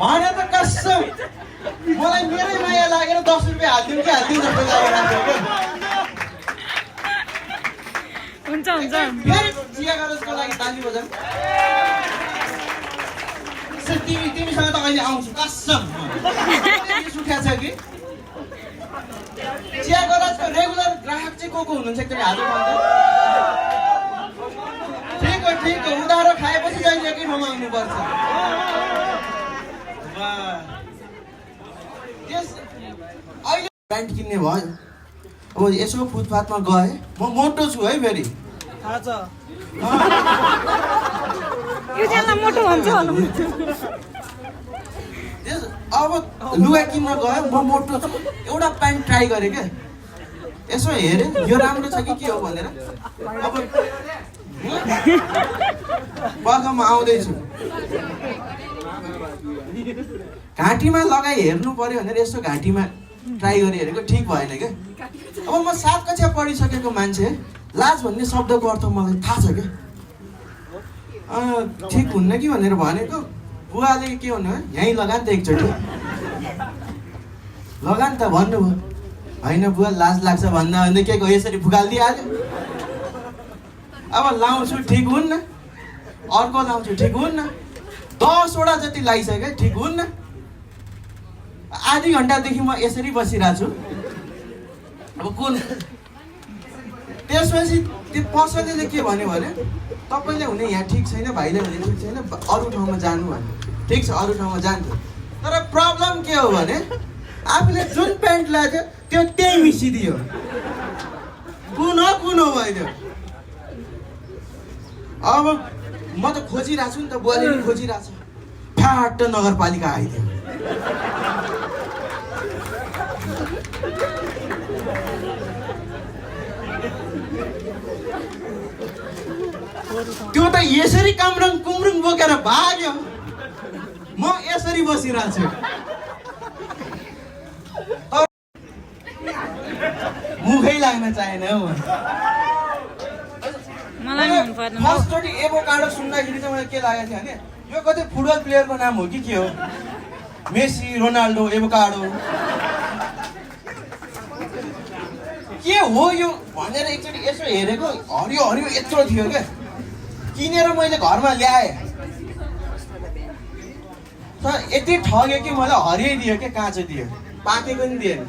भने त कसम मलाई मेरै माया लागेर 10 रुपियाँ हाल्दिउँ कि हाल्दिउँ जस्तो लागिरहेको थियो हुन्छ हुन्छ फेरि चिया गरजको लागि ताली बजाऊ तिमीसँग त अहिले आउँछु कसम सुख्या छ कि चिया गरजको रेगुलर ग्राहक चाहिँ को हुनुहुन्छ एकचोटि हात उठाउँदा ठिक हो उधारो खाएपछि जहिले एकै ठाउँमा आउनुपर्छ अहिले प्यान्ट किन्ने भयो अब यसो फुटपाथमा गएँ म मोटो छु है फेरि थाहा छ यो ज्याला मोटो भन्छ अब लुगा किन्न गयो म मोटो छु एउटा प्यान्ट ट्राई गरेँ क्या यसो हेरेँ यो राम्रो छ कि के हो भनेर अब बर्खामा आउँदैछु घाँटीमा लगाइ हेर्नु पर्यो भनेर यसो घाँटीमा ट्राई गरी हेरेको ठिक भएन क्या अब म 7 कक्षा पढिसकेको मान्छे लाज भन्ने शब्दको अर्थ मलाई थाहा छ क्या ठिक हुन्न कि भनेर भनेको बुवाले के भन्नु यहीँ लगा नि त एकचोटि लगा नि त भन्नुभयो होइन बुवा लाज लाग्छ भन्दा भन्दै के को यसरी फुकालिदिइहाल्यो अब लाउँछु ठिक हुन्न अर्को लाउँछु ठिक हुन्न 10 वटा जति लागिसक्यो ठिक हुन्न आधी घन्टादेखि म यसरी बसिरहेको छु अब कुन त्यसपछि त्यो पसलेले के भन्यो भने तपाईँले हुने यहाँ ठिक छैन भाइले हुने ठिक छैन अरू ठाउँमा जानु भन्यो ठिक छ अरू ठाउँमा जान्छ तर प्रब्लम के हो भने आफूले जुन प्यान्ट लाग्यो त्यो त्यही मिसिदियो कुन हो भयो अब म त खोजिरहेको छु नि त बुवाले पनि खोजिरहेको छ फ्याट नगरपालिका आइदियो त्यो त यसरी कामरङ कुमरुङ बोकेर भाग्यो म यसरी बसिरहेको छु मुखै लाग्न चाहेन हौ मलाई मन पर्दैन फर्स्टचोटि एभोकाडो सुन्दाखेरि चाहिँ मलाई के लागेको थियो भने यो कतै फुटबल प्लेयरको नाम हो कि के हो मेसी रोनाल्डो एभोकाडो के हो यो भनेर एकचोटि यसो हेरेको हरियो हरियो यत्रो थियो क्या किनेर मैले घरमा ल्याएँ यति ठग्यो कि मलाई हरियाइदियो क्या काँचो दियो पाकेको नि दिएन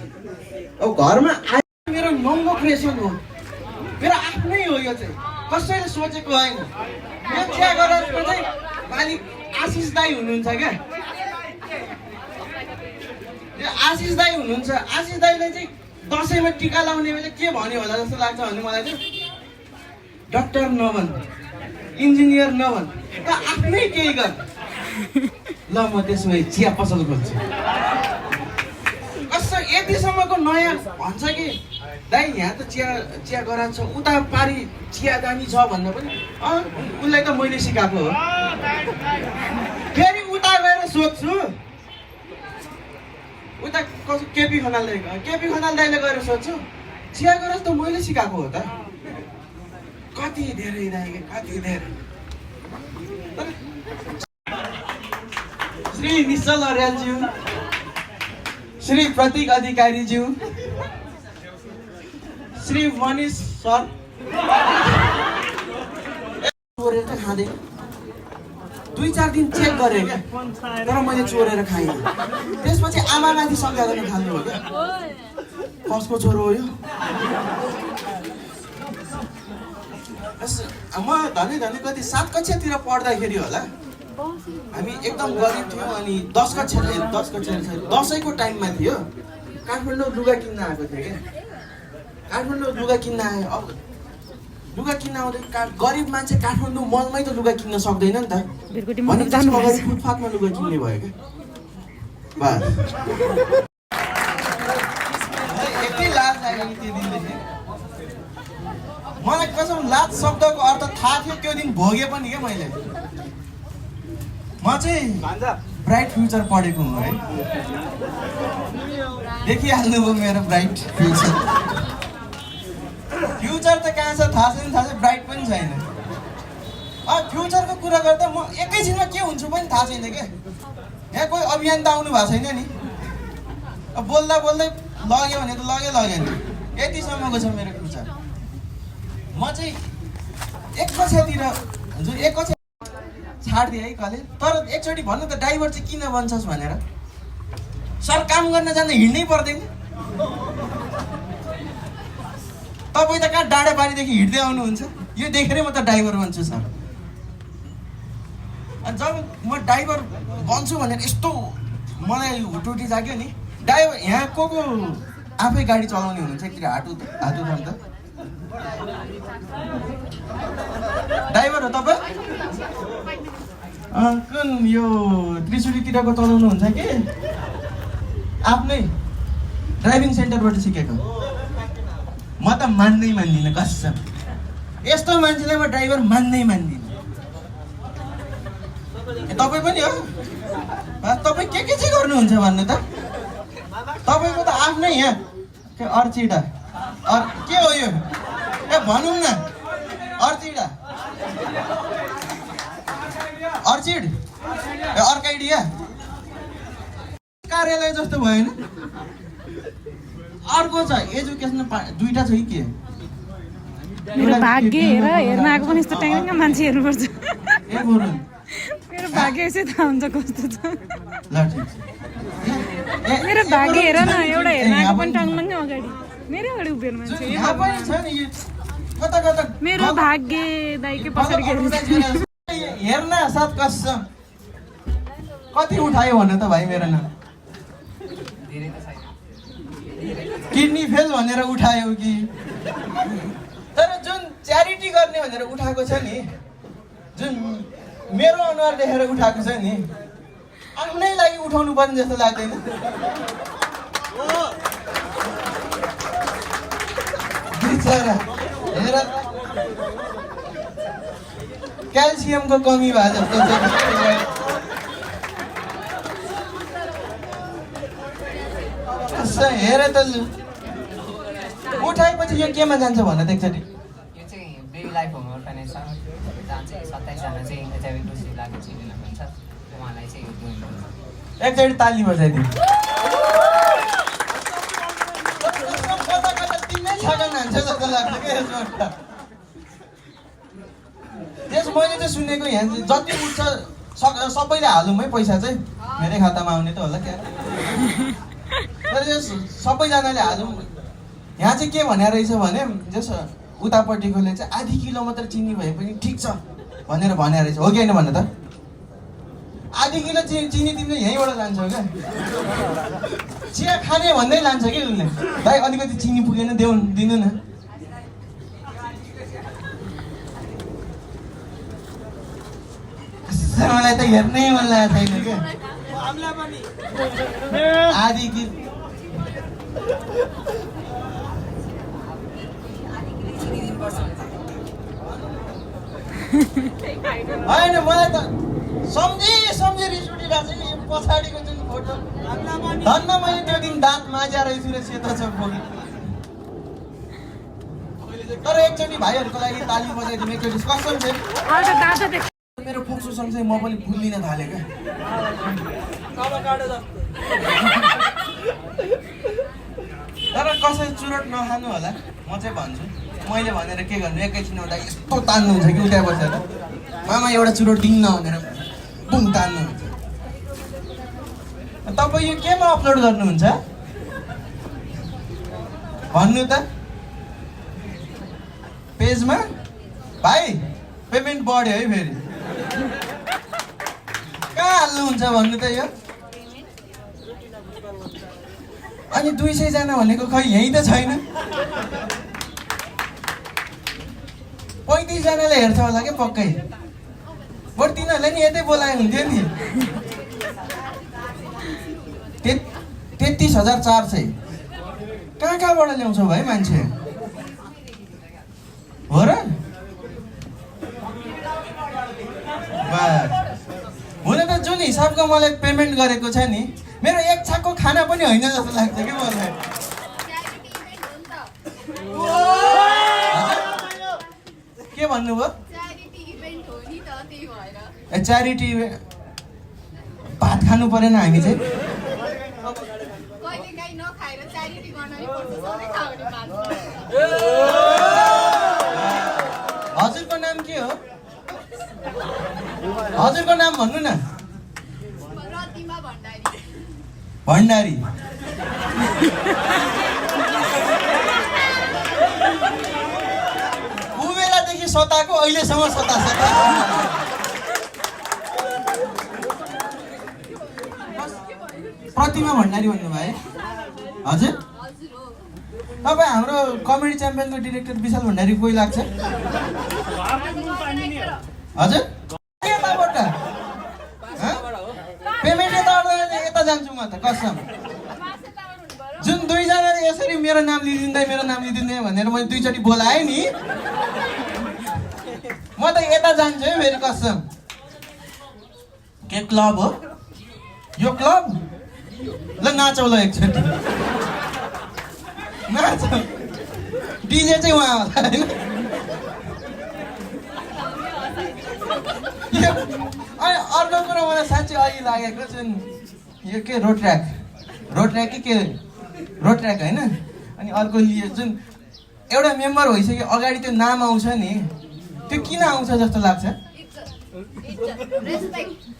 अब घरमा आयो मेरो महँगो क्रिएसन हो मेरो आफ्नै हो यो चाहिँ कसैले सोचेको होइन यो चिया गरजको चाहिँ मालिक आशिष दाई हुनुहुन्छ क्या यो आशिष दाई हुनुहुन्छ आशिष दाईले चाहिँ दसैँमा टिका लाउने बेला के भन्यो होला जस्तो लाग्छ भने मलाई चाहिँ डक्टर नभन इन्जिनियर नभन त आफ्नै केही गर ल म त्यसो भए चिया पसल खोल्छु कसो यतिसम्मको नयाँ भन्छ कि दाइ यहाँ त चिया गराएको छ उता पारी चिया दानी छ भन्दा पनि उसलाई त मैले सिकाएको हो फेरि उता गएर सोध्छु उता कसो केपी खनाल दाइले गएर सोध्छु चिया गराएको त मैले सिकाएको हो त कति धेरै दाइ कति धेरै श्री निश्चल अर्यालज्यू श्री प्रतीक अधिकारीज्यू श्री मनिष सर चोरेर त खाँदैन 2-4 दिन चेक गरेँ क्या तर मैले चोरेर खाइनँ त्यसपछि आमामाथि शङ्का गर्न थाल्नु हो क्या कसको छोरो हो यो म धनी कति 7 कक्षातिर पढ्दाखेरि होला हामी एकदम गरिब थियौँ अनि 10 कक्षा दसैँको टाइममा थियो काठमाडौँ लुगा किन्न आएको थियो क्या काठमाडौँ लुगा किन्न आयो अब लुगा किन्न आउँदै गरिब मान्छे काठमाडौँ मलमै त लुगा किन्न सक्दैन नि त अनि त्यसको अगाडि फुटपाथमा लुगा किन्ने भयो क्या बस यति लाज लाग्यो नि त्यो दिनदेखि मलाई कसम लाज शब्दको अर्थ थाहा थियो त्यो दिन भोगे पनि क्या मैले म चाहिँ ब्राइट फ्युचर पढेको हुँ है देखिहाल्नुभयो मेरो ब्राइट फ्युचर त कहाँ छ थाहा छैन ब्राइट पनि छैन फ्युचरको कुरा गर्दा म एकैछिनमा के हुन्छु पनि थाहा छैन क्या यहाँ कोही अभियान त आउनु भएको छैन नि। अब बोल्दा बोल्दै लग्यो भने त लग्यो नि। यतिसम्मको छ मेरो खुचा। म चाहिँ एक कक्षातिर जुन एक कक्षा छाडिदिएँ है कले। तर एकचोटि भन्नु त ड्राइभर चाहिँ किन बन्छस् भनेर। सर काम गर्न जाँदा हिँड्नै पर्दैन। तपाईँ त कहाँ डाँडापारीदेखि हिँड्दै आउनुहुन्छ। यो देखेरै म त ड्राइभर बन्छु सर। अनि जब म ड्राइभर बन्छु भनेर यस्तो मलाई हुटुटी जाग्यो नि। ड्राइभर यहाँ को आफै गाडी चलाउने हुनुहुन्छ एकतिर हात उठाउनु त। ड्राइभर हो तपाईँ? कुन यो त्रिशुलीतिरको चलाउनुहुन्छ कि आफ्नै ड्राइभिङ सेन्टरबाट सिकेको? म त मान्दिनँ कसम। यस्तो मान्छेलाई म ड्राइभर मान्दिनँ। तपाईँ पनि हो? तपाईँ के चाहिँ गर्नुहुन्छ भन्नु त? तपाईँको त आफ्नै यहाँ के अर्चिडा के हो यो? ए भनौँ न अर्चिडा अर्चिड ए अर्काइडिया कार्यालय जस्तो भएन? अर्को छ एजुकेसन दुईटा छ कि के? मेरो भाग्य हेर्न आएको पनि यस्तो ट्याङ्ग मान्छे हेर्नुपर्छ। ए बरु मेरो भाग्य यसै थाहा हुन्छ कस्तो छ। ल ठिक छ। मेरो भाग्य हेर न, एउटा हेर्न आएको पनि टाङ्ग अगाडि मेरै अगाडि उभिएर मान्छे। यहाँ पनि छ नि यो कता कता मेरो भाग्य दाइकै पछाडि हेर्न साथ कसम कति उठायो भन त भाइ मेरो नाम। किडनी फेल भनेर उठायो कि? तर जुन च्यारिटी गर्ने भनेर उठाएको छ नि, जुन मेरो अनुहार देखेर उठाएको छ नि, आफ्नै लागि उठाउनु पर्ने जस्तो लाग्दैन। बिचरा हेर क्याल्सियमको कमी भए जस्तो छ। हेर त उठाएपछि यो केमा जान्छ भन त एकचोटि? यो चाहिँ बेबी लाइफ होम अर्फनेज छ, जहाँ चाहिँ 27 जना चाहिँ एचआइभी डोज लागेको चिनिनु हुन्छ, उहाँलाई चाहिँ यो दिनुहुन्छ। एकचोटि ताली बजाइदिनु। त्यस मैले चाहिँ सुनेको यहाँ जति उठ्छ सबैले हालौँ है पैसा चाहिँ मेरै खातामा आउने त होला क्या। तर सबैजनाले हालौँ। यहाँ चाहिँ के भनेर रहेछ भने जस उतापट्टिकोले चाहिँ आधी किलो मात्र चिनी भए पनि ठिक छ भनेर रहेछ। हो कि होइन भन त? आधी किलो चिनी तिमीले यहीँबाट लान्छौ क्या? चिया खाने भन्दै लान्छ कि उसले। भाइ अलिकति चिनी पुगेन दिनु न। मलाई त हेर्नै मन लागेको छैन क्या। आधी किलो होइन मलाई त सम्झी रिस उठिरहेको छ कि पछाडिको जुन फोटो धन्न मैले त्यो दिन दाँत माझ्या रहेछु र सेतो छ फोटो। तर एकचोटि भाइहरूको लागि ताली बजाइदिनु एकचोटि कसम चाहिँ मेरो फोक्सो सँगसँगै म पनि फुल्लिन थालेँ क्या। तर कसै चुरोट नखानु होला म चाहिँ भन्छु। मैले भनेर के गर्नु एकैछिन हुँदा यस्तो तान्नुहुन्छ कि उता बसेर मामा एउटा चुरोट दिन्न भनेर बुङ तान्नुहुन्छ। तपाईँ यो केमा अपलोड गर्नुहुन्छ भन्नु त? पेजमा? भाइ पेमेन्ट बढ्यो है फेरि। कहाँ हाल्नुहुन्छ भन्नु त यो? अनि 200 जना भनेको खै यहीँ त छैन। 35 जनाले हेर्छ होला क्या पक्कै। बरु तिनीहरूलाई नि यतै बोलाए हुन्थ्यो नि। 33,400 कहाँबाट ल्याउँछौ भाइ मान्छे? हो र? हुन त जुन हिसाबको मलाई पेमेन्ट गरेको छ नि मेरो एक छाकको खाना पनि होइन जस्तो लाग्छ कि मलाई। के भन्नुभयो? च्यारिटी भात खानु परेन हामी चाहिँ? कहिलेकाहीँ नखाएर च्यारिटी गर्न नि पर्छ, सधैँ खायो भने भात। हजुरको नाम के हो? हजुरको नाम भन्नु न। प्रतिमा भण्डारी। भण्डारी। ऊ बेलादेखि सताएको अहिलेसम्म सता। प्रतिमा भण्डारी भन्नुभयो? हजुर तपाईँ हाम्रो कमेडी च्याम्पियनको डिरेक्टर विशाल भण्डारी कोही लाग्छ? हजुर यताबाट पेमेन्ट यता जान्छु म त कसम। जुन दुईजनाले यसरी मेरो नाम लिदिँदै भनेर मैले दुईचोटि बोलाएँ नि, म त यता जान्छु है फेरि कसम। के क्लब हो यो? क्लब ल नाचौ ल एकचोटि नाचौ। डिजे चाहिँ उहाँ होला होइन? अनि अर्को कुरो मलाई साँच्चै अहिले लागेको जुन यो के रोड ट्र्याक होइन? अनि अर्को जुन एउटा मेम्बर भइसक्यो अगाडि त्यो नाम आउँछ नि, त्यो किन आउँछ जस्तो लाग्छ?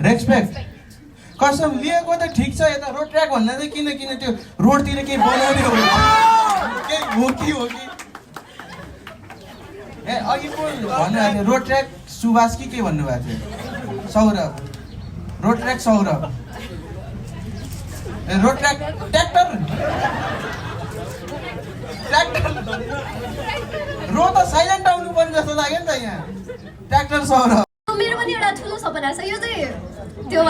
रेस्पेक्ट। कसम लिएको त ठिक छ, यता रोड ट्र्याक भन्दा चाहिँ किन त्यो रोडतिर केही बनाउने हो कि हो कि? ए अघि पो भन्नुभएको थियो रोड ट्र्याक सुभाष कि के भन्नुभएको थियो? Saurabh. Road track Saurabh. A road track tractor रो त साइलेन्ट आउनु पर्ने जस्तो लाग्यो नि त यहाँ। ट्र्याक्टर सौरभ। मेरो पनि एउटा ठुलो सपना छ, यो चाहिँ त्यो